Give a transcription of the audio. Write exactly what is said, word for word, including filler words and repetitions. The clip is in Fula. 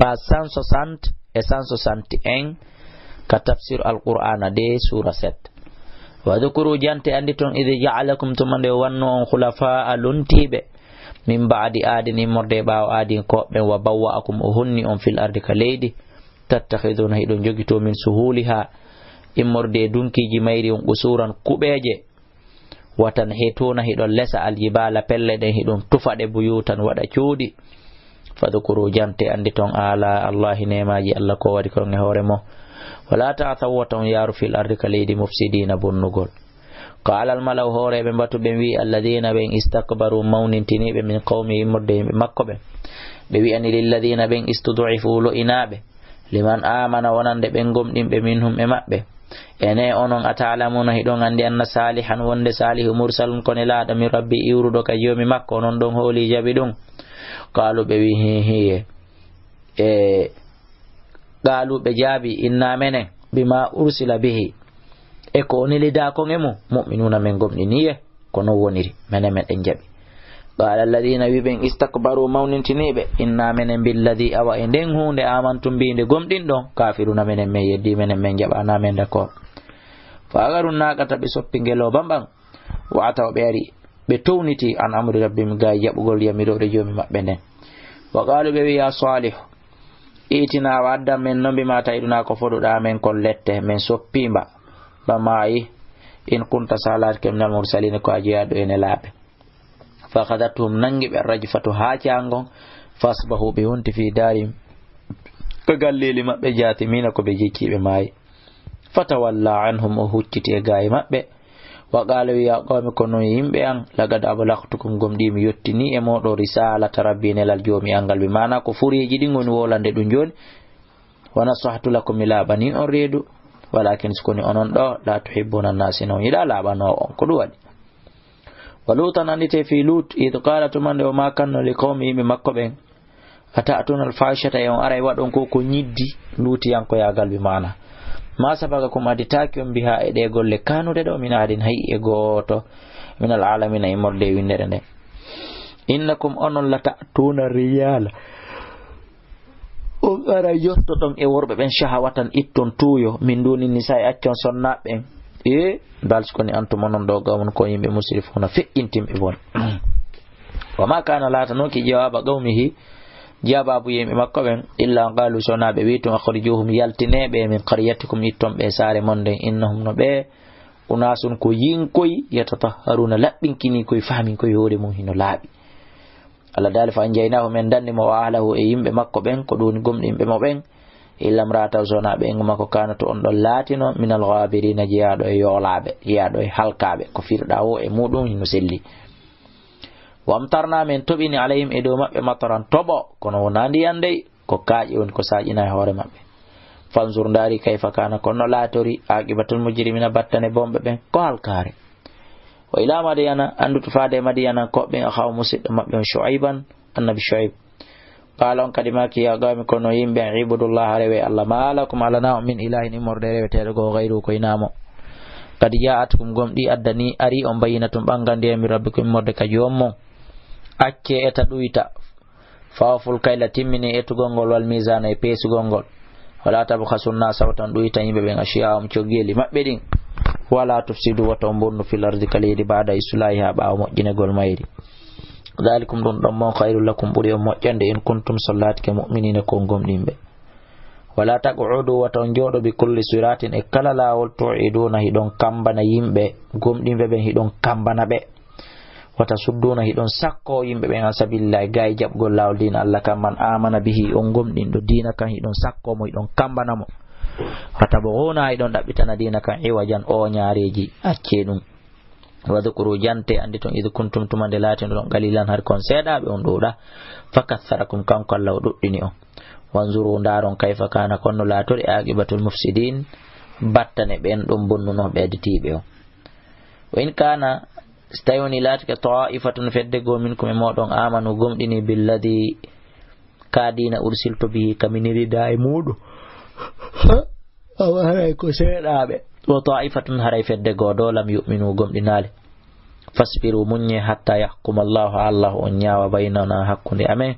Page cent soixante et cent soixante et un, ka tafsir Alqur'aana de, suura sept. Wadhkuru, jante, anndi ton, idh ja'alakum, tuma nde o wanno on, khulafaa'a, lontiiɓe, min ba'di aadin, immorde e ɓaawo aadin ko ɓen, wa bawwa'akum, o honni on, fil ardi, ka leydi, tattakhidhuuna, hiɗon jogitoo, min suhuulihaa, immorde e dunkiiji mayri on, qusuuran, kuɓeeje, wa tanhituuna, hiɗon lesa, aljibaala, pelle ɗen, hiɗon tufa ɗe, buyuutan, waɗa cuuɗi. Fadhkuru, jante, anndi ton, aalaa Allaahi, neemaaji Alla ko waɗi kon e hoore mon. Walaa ta'thaw, wata on yaaru, fil ardi, ka leydi, mufsidiina, bonnugol. Qaalal mala'u, hooreeɓe mbatu ɓen wi'i, alladhiina, ɓen, istakbaru, mawnintiniiɓe, min qawmihi, immorde e yimɓe makko ɓen. Ɓe wi'ani, lilladhiina, ɓen, istud'ifu, lo'inaaɓe, liman aamana, wonande ɓen gomɗinɓe, minhum, e maɓɓe. Enee, onon, ata'lamuuna, hiɗon anndi, anna Saalihan, wonde Saalihu, mursalun, ko nelaaɗo, min rabbi, iwruɗo ka Joomi makko, onon ɗon hoolii jaɓi ɗum? Qaalu, ɓe wi'i, hii, hii, e, qaalu, ɓe jaabi, inna, menen, bimaa ursila bihi, e ko o nelidaa kon e mum, mu'minuuna, men gomɗinii, e ko non woniri, menen meɗen jaɓi. Qaala alladhiina, wi'i ɓen, istakbaru, mawnintiniiɓe, inna, menen, billadhii, awa e nden huunde, aamantum bihi, nde gomɗinɗon, kaafiruuna, menen men yeddii, menen men jaɓaanaa, men d'accord. Fa aqaru naaqata, ɓe soppi ngelooba mban, wa ataw, ɓe ari, ɓe towniti, an amri rabbihim, gaa e jaɓugol yamiroore Joomi maɓɓe nden. Wa qaalu, ɓe wi'i, yaa Saalihu, i'tinaa, wa addan men non, bimaa ta'idunaa, ko foduɗaa men kon lette, men soppii mba, mba maayi, in kunta, si a laatike, minal mursaliina, ko a jeyaaɗo e nelaaɓe. Fa akhadhathum, nanngi ɓe, arrajfatu, haacaango, fa asbahu, ɓe wonti, fii daarihim, ka galleeli maɓɓe, jaathimiina, ko ɓe jecciiɓe, maayi. Fatawalla anhum, o hucciti e gaa e maɓɓe. Wa qaala, wi'i, yaa qawmi, ko non yimɓe an, laqad ablaghtukum, gomɗii mi yottinii e mooɗon, risaalata rabbii, nelal Joomi an ngal, bi maanaa ko fureeji ɗin woni wolande ɗum jooni. Wa nasahtu lakum, mi laaɓanii on reedu. Walaakin, si ko woni onon ɗoo, laa tuhibbuuna naasihiina, on yiɗaa laaɓanoowo on. Ko ɗum waɗi. Wa Luutan, annditee fii Luut, idh qaala, tuma nde o maakanno, li qawmihi, yimɓe makko ɓen, ata'tuuna al-faahishata, e on aray waɗon ko, ko ñiddi, luutiyankoyaagal bi maanaa. Maa sabaqakum, aditaaki on, bihaa, e ɗee golle kaanuɗe ɗoo, min ahadin, hay e gooto, minal aalamiina, immorde e winndere nden. Innakum, onon, lata'tuuna rijaala, on aray yottoɗon e worɓe ɓen, shahawatan, itton tuuyo, min duuni nisaa'i, accon sonnaaɓe ɓen. E, bal, si ko woni, antum, onon ɗoo, qawmun, ko yimɓe, musrifuuna, feƴƴintinɓe bon. Wa maa kaana, laatanooki, jawaaba qawmihi, jaabaabu yimɓe makko ɓen, illaa an qaalu, so wonaa ɓe wi'i tun, akhrijuuhum, yaltinee ɓe, min qaryatikum, itton ɓe e saare mon nden, innahum, no ɓe, unaasun, ko yinkoy, yatatahharuuna, laɓɓinkinii koy, fahminkoy hoore mum hino laaɓi. Allah daali, fa anjaynaahu, men danni mo, wa ahlahu, e yimɓe makko ɓen, ko ɗum woni gomɗinɓe mo ɓen, illa imra'atahu, so wonaa ɓeyngu makko, kaanat, on ɗon laatino, minal ghaabiriina, jeyaaɗo e yoolaaɓe, jeyaaɗo e halkaaɓe, ko firɗaa woo e muuɗum hino selli. Wa amtarnaa, men toɓini, alayhim, e dow maɓɓe, mataran, toɓo, kono wonaa ndiyan dey, ko kaaƴe woni ko saaƴinaa e hoore maɓɓe. Fanzur, ndaari, kayfa kaana, ko honno laatori, aaqibatul mujrimiina, battane bonɓe ɓen, ko halkaare. Wa ilaa Madyana, anndu to faade e Madyana, ko ɓen akhaahum, musiɗɗo maɓɓe on, Shu'ayban, annabi Shu'ayb. Qaala, on kadi maaki, yaa qawmi, ko non yimɓe an, ibudullaaha, rewee Allah, maa lakum, alanaa on, min ilaahin, immorde reweteeɗo goo, gayruhu, ko hinaa mo. Qad jaa'atkum, gomɗii addanii, arii on, bayyinatun, ɓanngandi, min rabbikum, immorde ka Joom mon. Accee eta ɗuyta. Fa awful kayla, timminee etugol ngol, wal miizaana, e peesugol ngol. Walaa tabkhasu nnaasa, wota on ɗuytan yimɓe ɓen, ashyaa'ahum, coggeeli maɓɓe ɗin. Walaa tufsidu, wota on mbonnu, fil ardi, ka leydi, ba'da islaahihaa, ɓaawo moƴƴinegol mayri. Daalikum, ɗum ɗon mon, khayrun lakum, ɓuri on moƴƴande, in kuntum, so on laatike, mu'miniina, ko on gomɗinɓe. Walaa taq'udu, wota on jooɗo, bi kulli siraatin, e kala laawol, tu'iduuna, hiɗon kammbana yimɓe gomɗinɓe ɓen, hiɗon kammbana ɓe. Wata sudduuna, hiɗon sakkoo yimɓe ɓen, an sabiilillaahi, gaa e jaɓgol laawol diina Allah kan, man aamana bihi, on gomɗinɗo diina kan, hiɗon sakkoo mo, hiɗon kammbana mo. Wata tabghuuna, hiɗon ɗaɓɓitana diina kan, iwajan, ooñaareeji, accee ɗum. Wadhkuru, jante, anndi ton, idh kuntum, tuma nde laatinoɗon, qaliilan, hari ko on seeɗaaɓe, on ɗuuɗaa. Fakaththarakum, kanko Allah o ɗuɗɗini on. Wanzuru, ndaaron, kayfa kaana, ko honno laatori, aaqibatul mufsidiin, battane ɓen ɗon bonnunoo ɓeyditiiɓe on. Wa in kaana, so tawii wonii laatike, taa'ifatun, fedde goo, minkum, e mooɗon, aamanu, gomɗinii, billadhii, ka diina, ursiltu bihi, ka mi nelidaa e muuɗum. Awa haray ko seeɗaaɓe. Wa taa'ifatun, haray fedde goo ɗoo, lam yu'minu, gomɗinaali. Fasbiru, muññee, hattaa yahkuma Allaahu, haa Allah on ñaawa, baynanaa, hakkunde amen.